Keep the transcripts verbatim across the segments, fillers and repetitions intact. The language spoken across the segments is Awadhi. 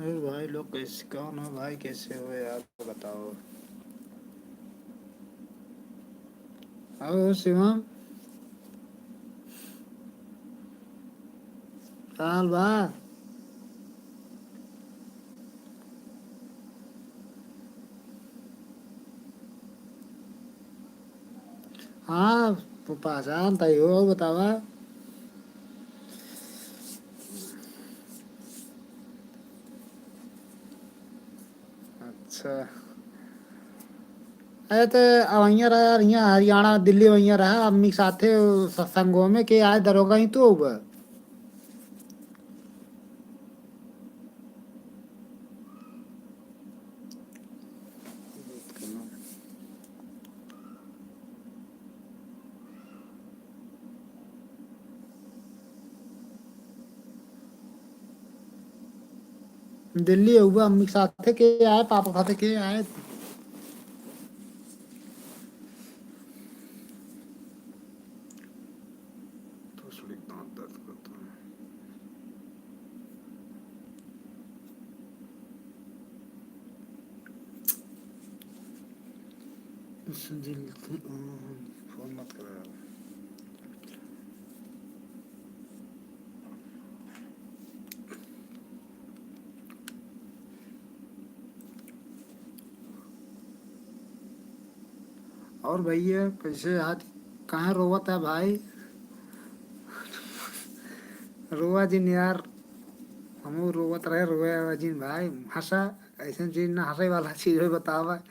और भाई लोग कैसे, कौन हो भाई, कैसे हो यार, बताओ। आओ शिवम, का हाल बा? हाँ, प-, पहचान त हो, बतावा। अच्छा। अरे, त अवैया रहा यार, हियाँ हरियाणा, दिल्ली अवैया रहा, अम्मी के साथे स-, संगो में के आए दरोगा ही तो हुआ। दिल्ली हुआ, अम्मी के साथे के आए, पापा के साथे के आए। तो थोड़ी दांत दर्द करता है। इस दिल से, फोन मत करो यार। और भैया, कैसे हाथ, कहाँ रोवत है भाई? रोवा जिन यार, हमहू रोवत रहे, रोवे आवा जिन भाई। हंसा, ऐसन चीज ना हंसे वाला चीज हो, बतावा।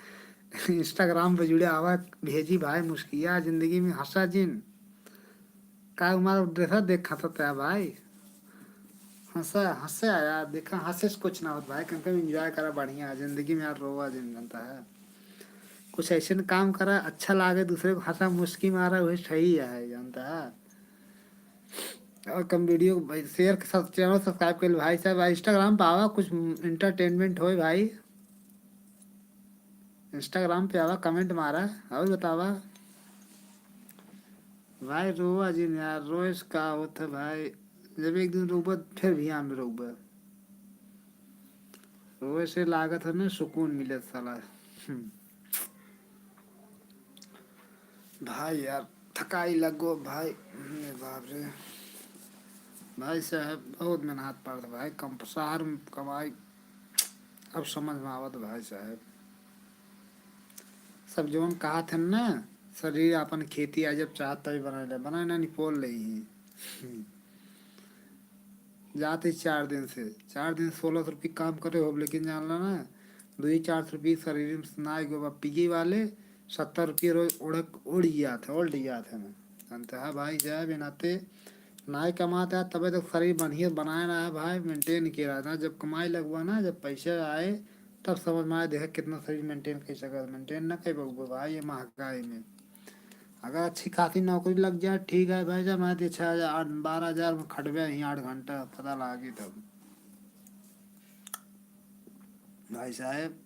Instagram पे जुड़े आवा, भेजी भाई मुस्किया, जिंदगी में हंसा जिन। का हमारा ड्रेसा देख हंसत है भाई? हंसा, हंसे आया, देखा, हंसे से कुछ ना होत भाई, कम से कम enjoy करा, बढ़िया है जिंदगी में यार, रोवा जिन, जानता है। कुछ ऐसे न काम करा, अच्छा लागे, दूसरे को हंसा, मुस्की मारा, वही सही है, जानता है। और कम video को भाई share के साथ channel subscribe कर लो भाई साहब। Instagram पे आवा, कुछ entertainment होए भाई। Instagram पे आवा, comment मारा और बतावा। भाई रोवा जिन यार, रोए से का होत है भाई, जब एक दिन रोबा फिर भी हम रोबा। रोए से लागत है ना सुकून मिले साला। हम्म। भाई यार थकाई लगो भाई, अरे बाप रे। भाई साहब बहुत मेहनत पड़त भाई, कम शहर में कमाई अब समझ में आवत भाई साहब। सब जौन कहत हन ना, शरीर आपन खेती आ, जब चाहत तभी बनाए ले, बनाए ना निपोल ले ही। जात ही चार दिन से, चार दिन सोलह सौ रुपये काम करे हो, लेकिन जान ला ना, दो ही चार सौ रुपये शरीर में ना आए गो, पिए वाले सत्तर रुपये रोज उड़क, उड़ जात है, उड़ जात है ना। जानते हैं भाई साहब, ये नाते नाय कमात है, तबे तक शरीर बढ़िया बनाए रहा है भाई, maintain किया रहा है। जब कमाई लगवा ना, जब पैसा आए, तब समझ में आए, देखा कितना शरीर maintain कर सकत, maintain ना कर पाऊबे भाई, ये महंगाई में। अगर अच्छी खासी नौकरी लग जाए, ठीक है भाई साहब, मैं तो छः हजार, आठ, बारह हजार में खटबे ही आठ घंटा, पता लागी तब। भाई साहब,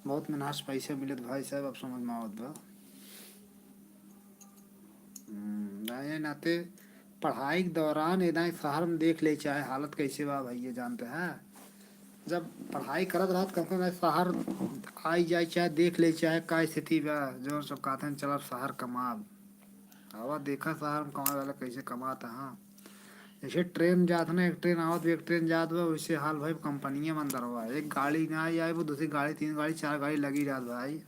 बहुत मेहनत से पैसा मिलत भाई साहब, अब समझ में आवत बा। हम्म, ये नाते पढ़ाई के दौरान ये दाई शहर में देख ले चाहे हालत कैसे बा भैया, जानते हैं? जब पढ़ाई करत रहत कम से कम शहर आई जाए, चाहे देख ले चाहे का स्थिति बा, जो सब कहते हैं चलब शहर कमाब। आवा देखा शहर में कमाए वाला कैसे कमात है। हाँ, जैसे ट्रेन जात ना, एक ट्रेन आवत बा, एक ट्रेन जात बा, वैसे हाल भाई कंपनियां बंद रहा। एक गाड़ी ना आई, आई वो दूसरी गाड़ी, तीन गाड़ी, चार गाड़ी लगी जात भाई।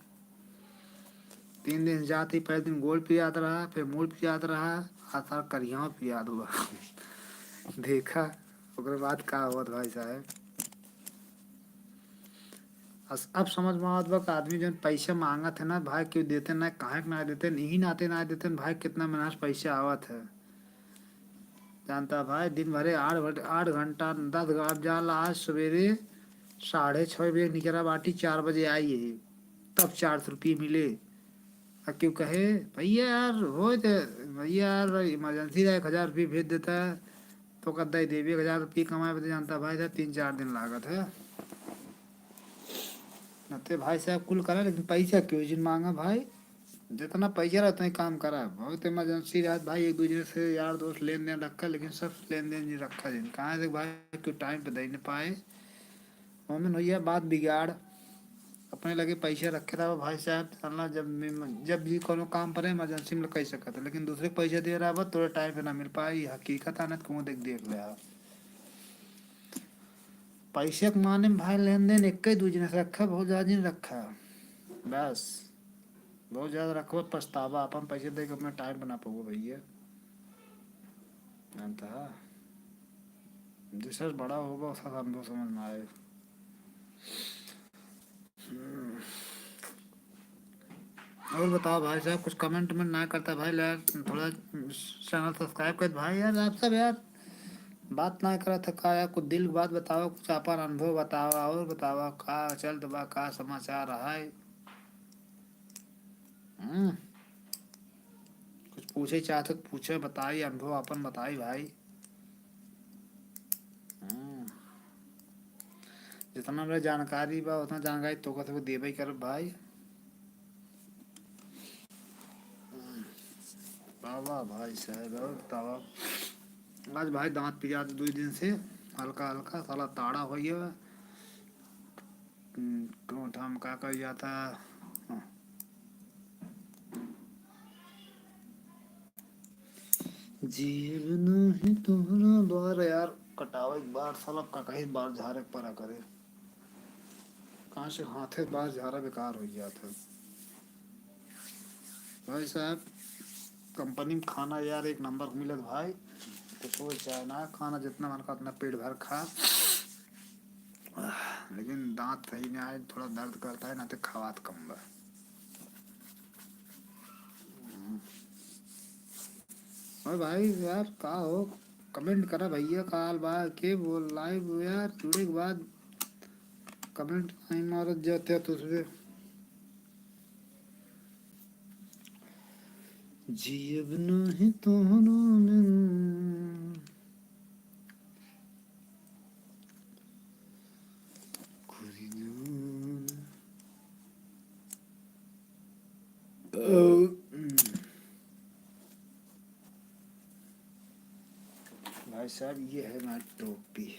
तीन दिन जात ही, पहले दिन गोड़ पिरात रहा, फिर मूड़ पिरात रहा, आ सार करियाव पिरात हुआ। देखा ओकरे बाद का होत भाई साहब। अस-, अब समझ में आवत बा कि आदमी जौन पैसा मांगत है ना भाई, केहू देते ना, काहे के ना देते, यही नाते ना देते भाई, कितना मेहनत से पैसा आवत है। जानता भाई, दिन भरे आठ घंटे, आठ घंटा, दस घंटा जाला, आज सवेरे साढ़े छः बजे निकला बाटी, चार बजे आई है, तब चार सौ रुपये मिले। आ केहू कहे, "भैया यार, हो तो, भैया यार, emergency रहा, एक हजार रुपये भेज देता है, तो का दे देबे, एक हजार रुपये कमाए बदे।" जानता भाई साहब, तीन चार दिन लागत है। नते भाई साहब कुल करा, लेकिन पैसा केहू जिन मांगा भाई। जितना पैसा रहा, उतना ही काम करा। बहुत emergency रहा भाई, एक दूसरे से यार दोस्त लेन देन रखा, लेकिन सब लेन देन जी रखा जिन। कहाँ से भाई, क्यों time पे दे न पाए। मोमिन भैया, बात बिगाड़, अपने लगे पैसा रखे रहा भाई साहब, साला जब भी, जब भी कोनो काम पड़े, emergency में कह सकत है, लेकिन दूसरे के पैसा दे रहा बा, तोरे time पे ना मिल पाए, ये हकीकत आनत कहूँ देख, देख ले आप। पैसे के माने में भाई लेन देन एक ही दूसरे से रखा, बहुत ज्यादा नहीं रखा, बस बहुत ज्यादा रखबो पछतावा, अपन पैसे दे के अपना time बना पाबो भैया। जानता है, जैसे बड़ा होगा, उसका अनुभव समझ में आए। हम्म। और बताओ भाई साहब, कुछ comment में ना करता भाई, यार थोड़ा channel subscribe कर भाई, यार आप सब यार बात ना करत है का यार, कुछ दिल की बात बताओ, कुछ अपन अनुभव बताओ, और बताओ का चलत बा, का समाचार है। हम्म। कुछ पूछे चाहत हो तो पूछे, बताई, अनुभव अपन बताई भाई। हम्म। जितना मेरे जानकारी बा, उतना जानकारी तो का देबे ही करब भाई। हम्म। वाह, वाह भाई साहब, और बतावा। आज भाई दांत पिरात दुई दिन से, हल्का हल्का, साला ताड़ा हो गया। हम्म, कौन था, हम का कही जाता? हाँ। जीव नहीं तोहरा द्वार यार, कटावे एक बार, साला का कहीं बार झारे परा करे। कहाँ से हाथे बार झारा बेकार हो जाता है। भाई साहब, company में खाना यार एक नंबर मिलत भाई, कुछ हो चाहे ना, खाना जितना मन का उतना पेट भर खा, लेकिन दांत सही नहीं आए, थोड़ा दर्द करता है, ना तो खवात कम बा। और भाई यार का हो, comment करा भैया, का हाल बा, के बोल live यार, जुड़े के बाद comment नहीं मारत जाते हैं तुझसे। जियब नाही तोहरा बिन। खुरी जान। भाई साहब, ये है हमारी टोपी।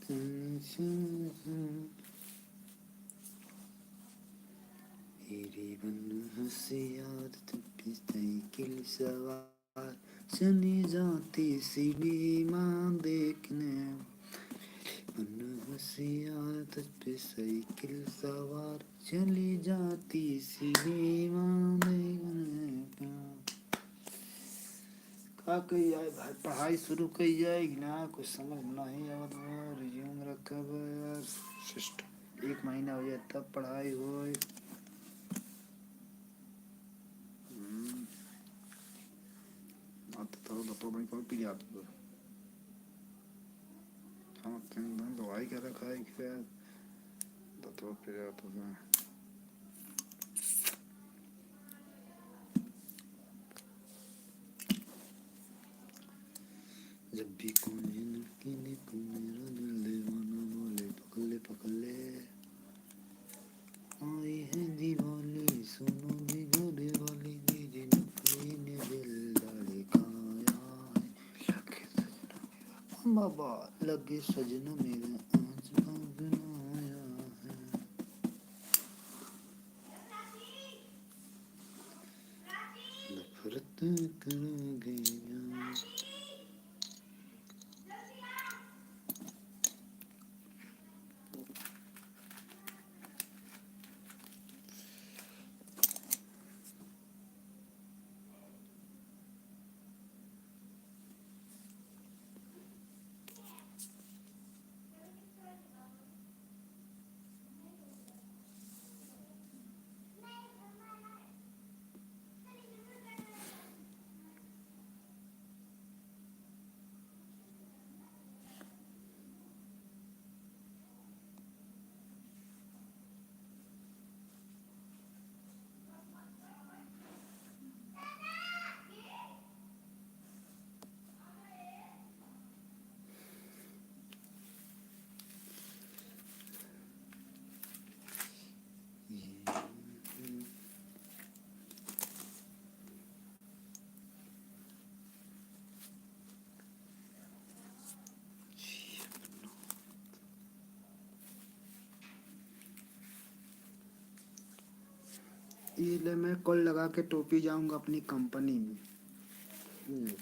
हीरे बन होशियार, तू भी साइकिल सवार, चली जाती सिनेमा देखने। बन होशियार, तू भी साइकिल सवार, चली जाती सिनेमा देखने। का कही जाए भाई, पढ़ाई शुरू कही जाए कि ना, कुछ समझ नहीं आवत बा। Resume रखब यार, सिस्ट-, एक महीना हो जाए तब पढ़ाई होए। हम्म। अब तो थोड़ा दतवा बनी पर पी जात बा। हाँ, तीन दिन दवाई के रखा है कि यार, दतवा पी जात बा। जब भी कोई लड़की देखूं, मेरा दिल दीवाना बोले, "पकड़ ले, पकड़ ले।" आई है दिवाली, सुनो जी घर वाली, मेरी नखरी ने दिल धड़काया है। लगे सजना मेरा, बाबा, लगे सजना मेरा, आज बाबा आया है। नफरत करोगे यार। इसलिए मैं कल लगा के टोपी जाऊंगा अपनी कंपनी में। ये,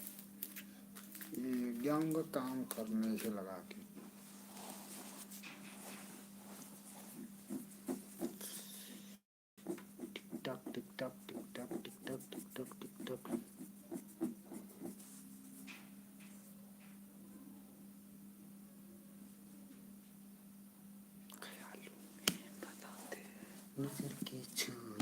ये जाऊंगा काम करने से लगा के। टिक टक, टिक टक, टिक टक, टिक टक, टिक टक, टिक टक। ख्यालों में बताते। नजर के छू